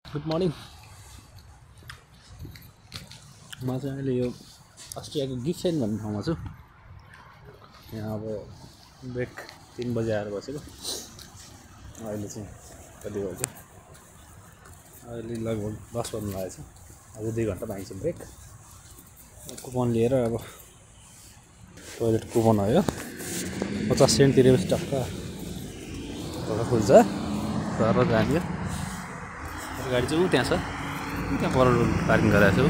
Good morning. म चाहिँ अहिले यो अस्ट्रियाको गिफेन भन्ने ठाउँमा छु। यहाँ अब ब्रेक 3 बजे आएर बसेको। अहिले चाहिँ कति बज्यो? अहिले लगभग 10 बज्नु लागेको छ। अझै 2 घन्टा बाँकी छ ब्रेक। कुपन लिएर अब टोइलेट कुपन हो यो, 50 सेन्ट तिरेपछि टक्क खुल्छ तर जाने। गाडी चाहिँ त्यहाँ छ, त्यहाँ पर पार्किङ गराएको छु।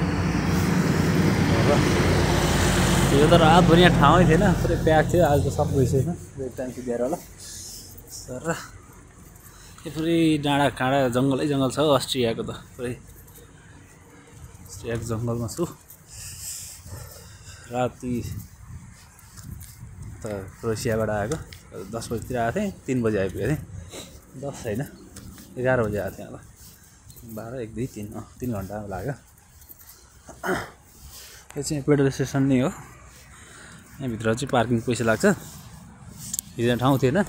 यो त रातभरि यहाँ ठाउँै थिएन, पुरै प्याक थियो। आज त सब गइसकेको ब्रेक टाइम पुगेर होला सर। यो पुरै डाँडा काँडा जङ्गलै जङ्गल छ अस्ट्रियाको त। पुरै अस्ट्रियाको जङ्गलमा छु। राति त क्रोएसियाबाट आएको, 10 बजीतिर आएको थिएँ, 3 बजी आइपुगेको थिएँ। 10 होइन 11 बजी आएको थिएँ होला। 12, 1, 2, 3 3 घन्टा लाग्यो। यो चाहिँ पेट्रोल स्टेसन नै हो। यहाँभित्र चाहिँ पार्किङ पैसा लाग्छ। हिजो ठाउँ थिएन,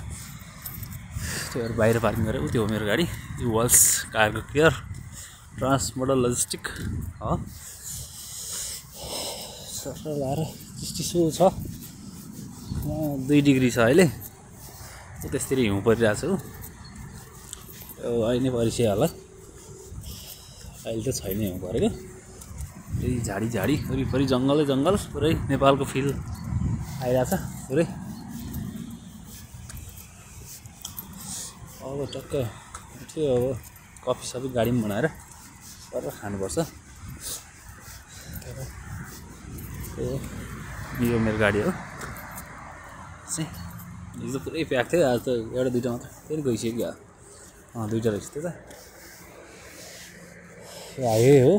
त्यो बाहिर पार्किङ गरेँ। त्यो हो मेरो गाडी। यो Walls cargo care trans modal logistic हो। सर लाएर चिसो छ। 2 डिग्री छ अहिले। त्यसरी हिउँ परिरहेको छु। अहिले नै परिसक्यो होला। अहिले त छैन हिउँ परेको। पुरै झाडी झाडी वरिपरि जङ्गलै जङ्गल। पुरै नेपालको फिल आइरहेछ पुरै। अब टक्क उठ्यो। अब कफी सबै गाडीमा बनाएर गरेर खानुपर्छ। यो मेरो गाडी हो चाहिँ। हिजो त पुरै प्याक थियो, आज त एउटा दुइटा मात्र फेरि गइसक्यो। 2टा रहेछ त्यो त। यो हाइवे हो।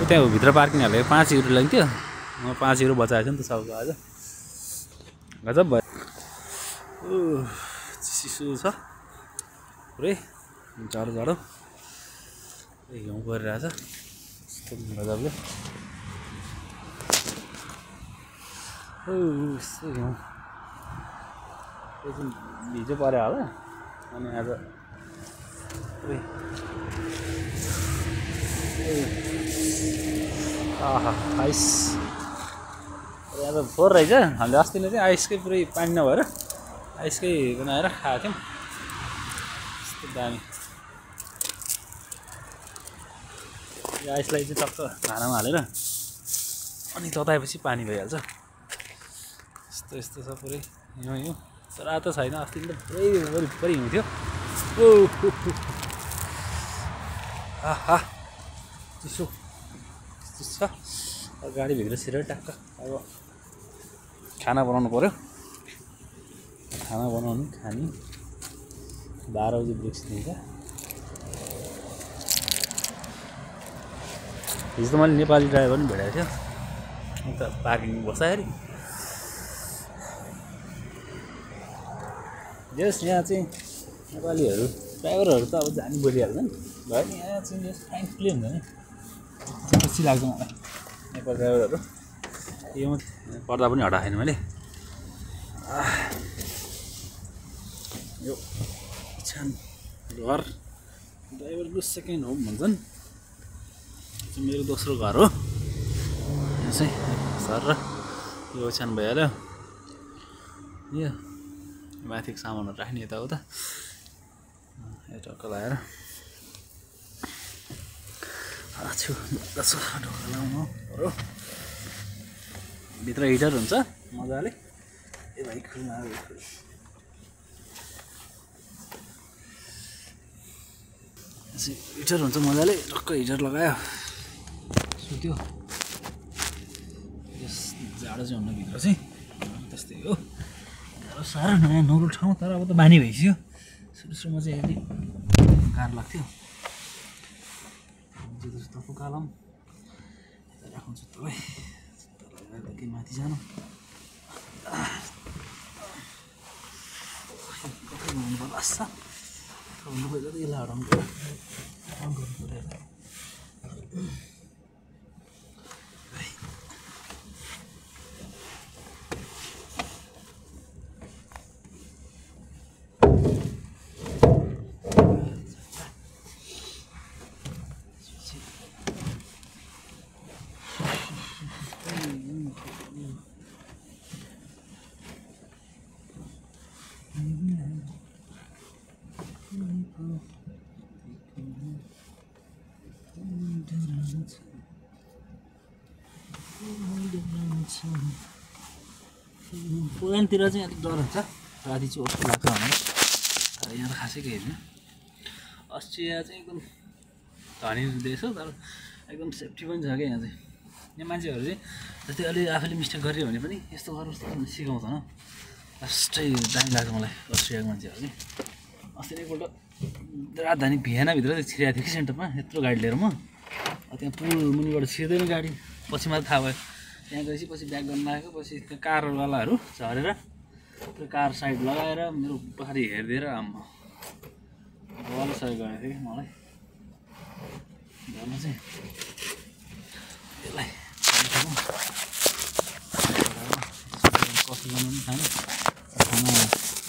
त्यहाँ भित्र पार्किङ हालेको 5 युरो लाग्थ्यो। 5 युरो बचाएको थियो नि त सबको आज। गजब भयो। चिसो छ पुरै, जाडो जाडो हिउँ परिरहेछ यस्तो गजबले। यस्तो हिउँ यो चाहिँ हिजो पऱ्यो होला। अनि आज पुरै आइस। यहाँ त फोहोर रहेछ। हामीले अस्ति नै चाहिँ आइसकै पुरै पानी नभएर आइसकै बनाएर खाएको थियौँ। यस्तो दामी। यो आइसलाई चाहिँ टक्क खानामा हालेर अनि तताएपछि पानी भइहाल्छ। यस्तो यस्तो छ पुरै हिउँ हिउँ। रातो छैन, अस्ति त पुरै वरिपरि हिउँ थियो। आहा चिसो चिसो छ। गाडीभित्र छिरेर टक्क अब खाना बनाउनु पऱ्यो। खाना बनाउनु खाने 12 बजी ब्रेक्स दिन्छ। हिजो त मैले नेपाली ड्राइभर पनि भेटाएको थियो। अन्त पार्किङ बसाएँ। यस यहाँ चाहिँ नेपालीहरू ड्राइभरहरू त अब जानी बोलिहाल्छन् भयो नि। यहाँ चाहिँ यस फ्रेङ्कली हुन्छ नि, खुसी लाग्छ मलाई नेपाली ड्राइभरहरू। यो पर्दा पनि हटाएको छैन मैले। यो छान घर ड्राइभरको सेकेन्ड होम भन्छन्। मेरो दोस्रो घर हो यो चाहिँ। सर र यो ओछ्यान भइहाल्यो। यो माथिको सामानहरू राख्ने यताउता यो टक्क लगाएर छु। ढोका लाउनु पऱ्यो। भित्र हिटर हुन्छ मजाले। ए भाइ खुल्ला हिटर हुन्छ मजाले। टक्क हिटर लगायो, सुत्यो। यस जाडो चाहिँ हुन्न भित्र चाहिँ। त्यस्तै हो। साह्रो नयाँ नौलो ठाउँ, तर अब त बानी भइसक्यो। सुरु सुरुमा चाहिँ यदि गाह्रो लाग्थ्यो। जुत्ता फुकालौँ राखौँ जुत्तालाई। जुत्ता लगाएर कि माथि जानु। लास्छ भन्नु पऱ्यो। यसलाई हटाउनु पऱ्यो, अन गर्नु पऱ्यो। पोल्यान्डतिर चाहिँ अलिक डर हुन्छ राति चाहिँ कस्तो लाग्छ भने तर यहाँ त खासै केही छैन अस्ट्रिया चाहिँ एकदम धनी देश हो तर एकदम सेफ्टी पनि छ क्या यहाँ चाहिँ यहाँ मान्छेहरू चाहिँ जस्तै अलि आफूले मिस्टेक गरियो भने पनि यस्तो गर्नु उस्तो गर्नु सिकाउँछ न लास्टै दामी लाग्छ मलाई अस्ट्रियाको मान्छेहरू चाहिँ अस्ति एकपल्ट राजधानी भियनाभित्र चाहिँ छिरेको थियो कि सेन्टरमा यत्रो गाडी लिएर म त्यहाँ पुल मुनिबाट छिर्दैन गाडी पछि मात्रै थाहा भयो त्यहाँ गएपछि पछि ब्याक गर्न लागेको पछि त्यो कारवालाहरू झरेर त्यो कार साइड लगाएर मेरो पछाडि हेरिदिएर आम्मा बल सहयोग गरेको थियो कि मलाई झर्नु चाहिँ त्यसलाई कफी बनाउनु खानु खाना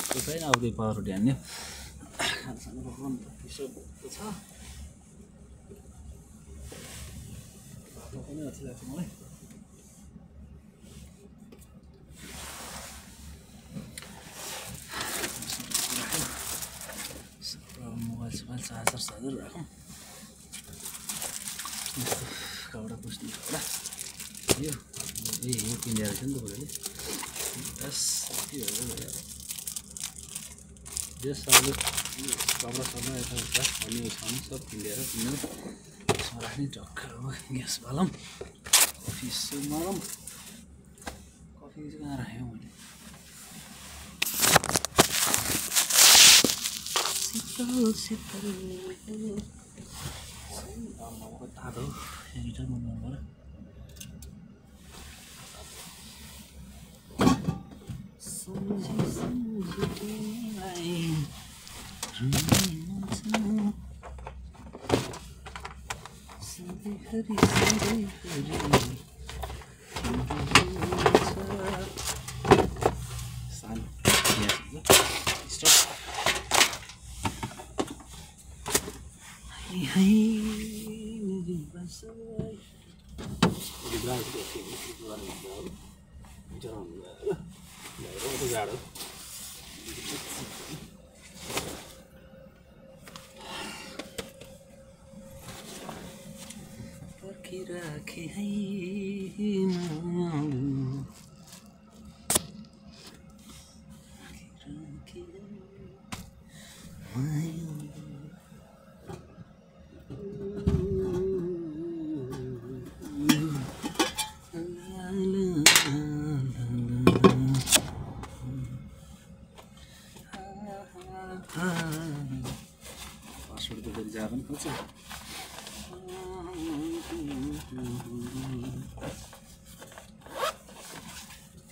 त्यो छैन अब त्यही पावररोटी हान्यो खानासाना पकाउनु पिसो छ पनि अच्छी लाग्छ मलाई मोबाइल सोबाइल चार्जर राखौँ यस्तो कपडा पुस्ने कपडा यो किनेर रहेछ नि त तपाईँले बस त्योहरू भयो जे सब कपडा सबै यता भन्ने छ भने सब किनेर त्यसमा राख्ने टक्कर हो ग्यास बालौँ कफी यसो मारौँ कफी चाहिँ कहाँ राखेँ मैले शीतल तातो गिटार बनाउनु राखे है पासवर्ड तो जा पनि खोज्छ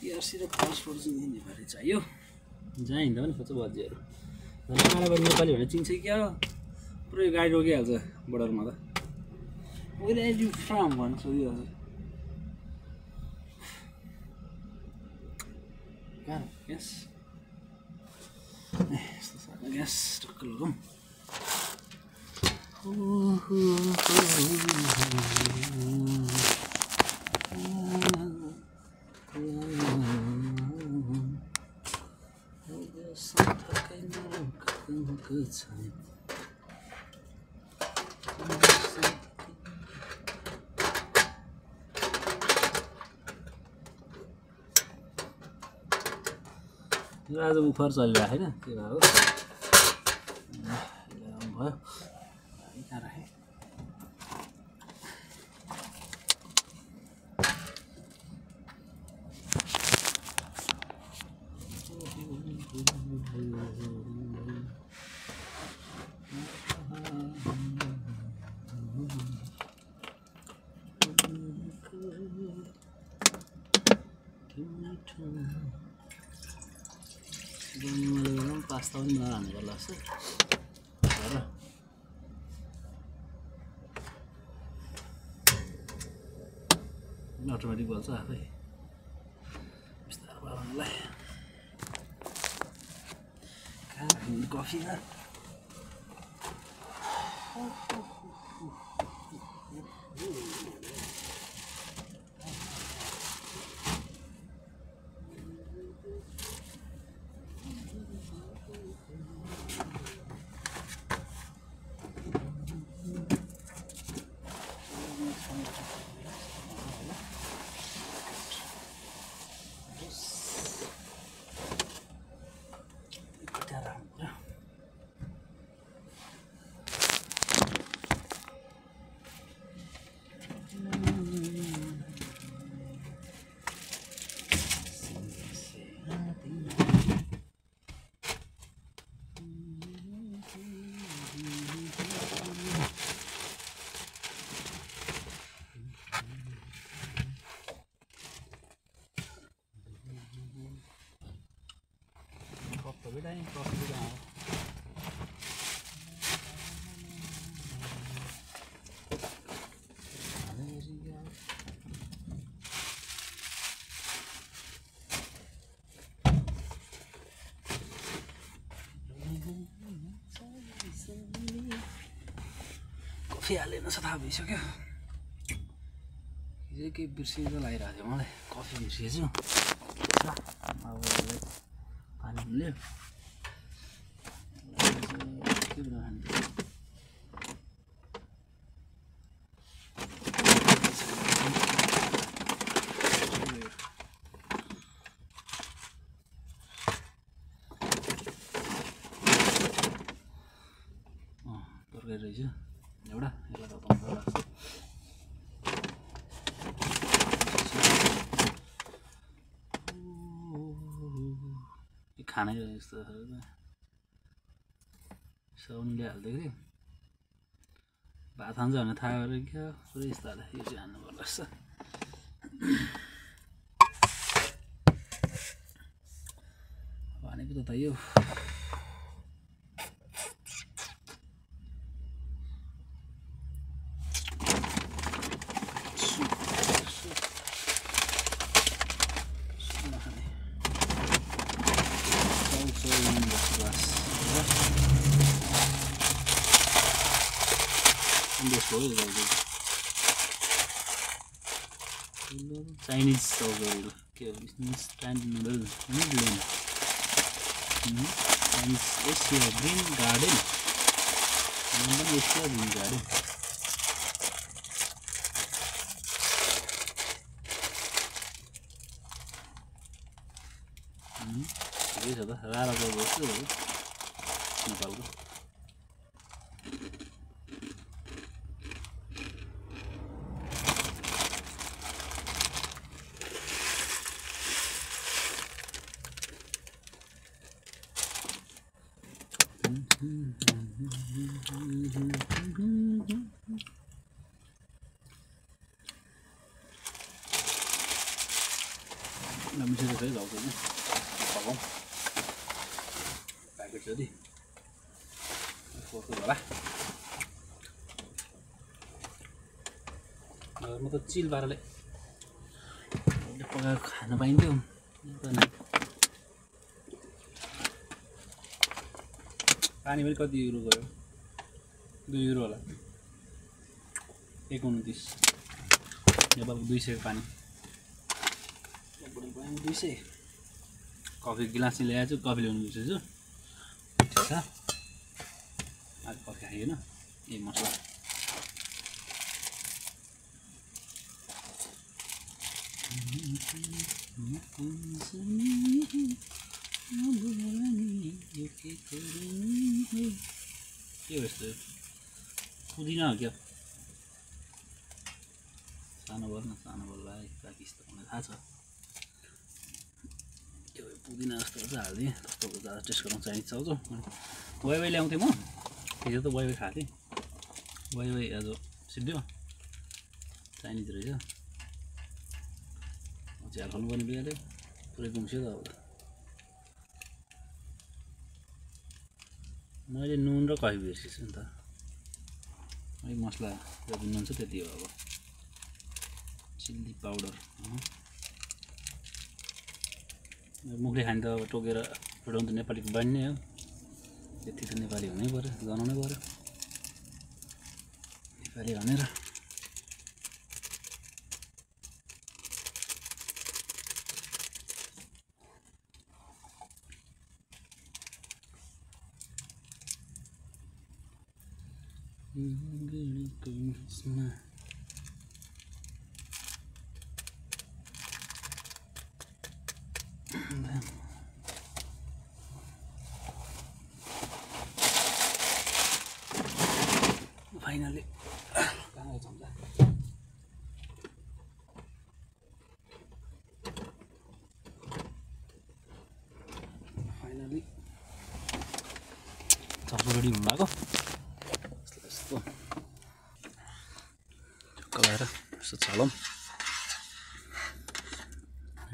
टिआरसी र पासवर्ड चाहिँ नेपाली चाहियो जहाँ हिँड्दा पनि खोज्छ बजेहरू मालाबाट नेपाली भनेर चिन्छ क्या पुरै गाडी रोकिहाल्छ बोर्डरमा त वेयर आर यु फ्रम भन्छ सोधिहाल्छ कहाँ ग्यास यस्तो सानो ग्यास टक्क लगाउँ आज बुफर चलिरहेको छैन के भयो भयो कहाँ राखेँ पास्ता पनि बनाएर हाल्नु पर्ला जस्तो अटोमेटिक बल्छ आफै बिस्तारो बनाउनुलाई कहाँ कफी कफी हालेन छ थाहा भइसक्यो हिजो केही बिर्सिँदै लागिरहेको थियो मलाई कफी बिर्सिएछु अब पानी मिल्यो के बनाउने तरकारी रहेछ एउटा यसलाई तताउनु लाग्छ खानै यस्तो साउनीले हालिदिएको थियो भात खान्छ भने थाहा गरेर क्या पुरै यस्तो हाल्दा यो चाहिँ हान्नु पर्दो रहेछ भनेको त यो Chinese strawberry के instant noodle noodling Chinese Asia Green Garden London Asia Green Garden ये सब रारा को बोलते हो नेपाल को Làm chưa thấy dầu cũng bỏ không cái chứa đi thử lại म त चिल पाराले पकाएर खान पाइन्थ्यो पानी पनि कति युरो गयो 2 युरो होला 129 नेपालको 200 को पानी 200 कफी गिलास चाहिँ ल्याएछु कफी ल्याउनु बिर्सेछु ठिक छ आज कफी खाइएन ए मसला के हो यस्तो पुदिना हो क्या सानो बललाई पाकिस्तान मलाई थाहा छ त्यो पुदिना जस्तो चाहिँ हाल्दिएँ कस्तो ज्यादा टेस्ट गर्नु चाहिन्छ चाउँछु वाइ ल्याउँथेँ म हिजो त वाइ खाएको थिएँ वाइ आज सिद्धो चाइनिज रहेछ झ्याल खानु पर्ने बिहाले पुरै गुम्स्यो त अब मैले नुन र कफी बिर्सेछु नि त अलिक मसला जति नुन छ त्यति हो अब चिल्ली पाउडर मुखले खाने त अब टोकेर फुटाउनु त नेपालीको बानी नै हो त्यति त नेपाली हुनै पर्यो जनाउनै पर्यो नेपाली भनेर फाइनली कहाँ चम्चा फाइनली चम्चा रेडी हुनु लाग्यो यस्तो कलाएर यसो छलौँ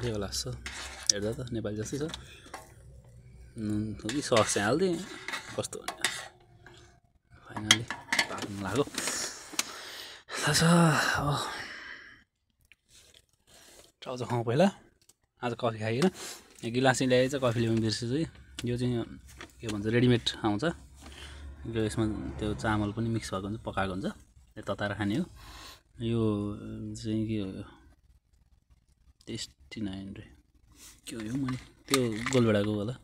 के होला जस्तो हेर्दा त नेपाली जस्तै छ नुन कि सस चाहिँ हाल्दिएँ कस्तो भने फाइनली पाक्नु लाग्यो थाहा छ अब चाउचाउ खाउँ पहिला आज कफी खाइएन यो गिलास चाहिँ ल्याएछ कफी ल्याउनु बिर्सेछु यो चाहिँ के भन्छ रेडिमेड आउँछ यो यसमा त्यो चामल पनि मिक्स भएको हुन्छ पकाएको हुन्छ तताएर खाने हो। यो चाहिँ के हो, टेस्टी 9 रे के हो यो, मैले त्यो गोलभेडाको होला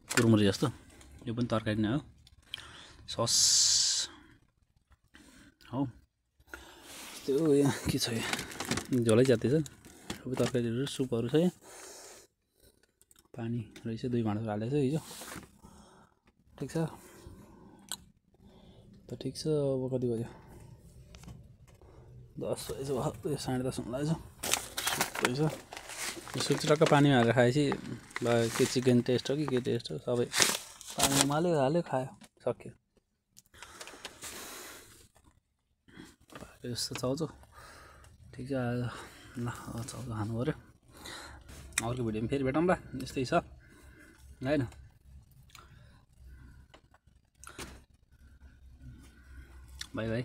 कुरमुरी जस्तो। यो पनि तरकारी नै हो, सस हो। त्यो यहाँ के छ, यहाँ झोलै जाति छ, सबै तरकारीहरू सुपहरू छ। यहाँ पानी रहेछ, 2 भाँडा हालेको छ हिजो। ठिक छ त, ठिक छ। अब कति बज्यो, 10 बजेछ, 10:30 हुन लागेछ। सुप रहेछ, सुप चाहिँ टक्क पानीमा हालेर खाएपछि के चिकन टेस्ट हो कि के टेस्ट हो, सबै पानीमा हाल्यो खायो, सक्यो। यस्तो चाउचाउ ठिक छ। ल चाउचाउ खानु पऱ्यो। अर्को भिडियोमा फेरि भेटौँला, यस्तै छ हैन। By by.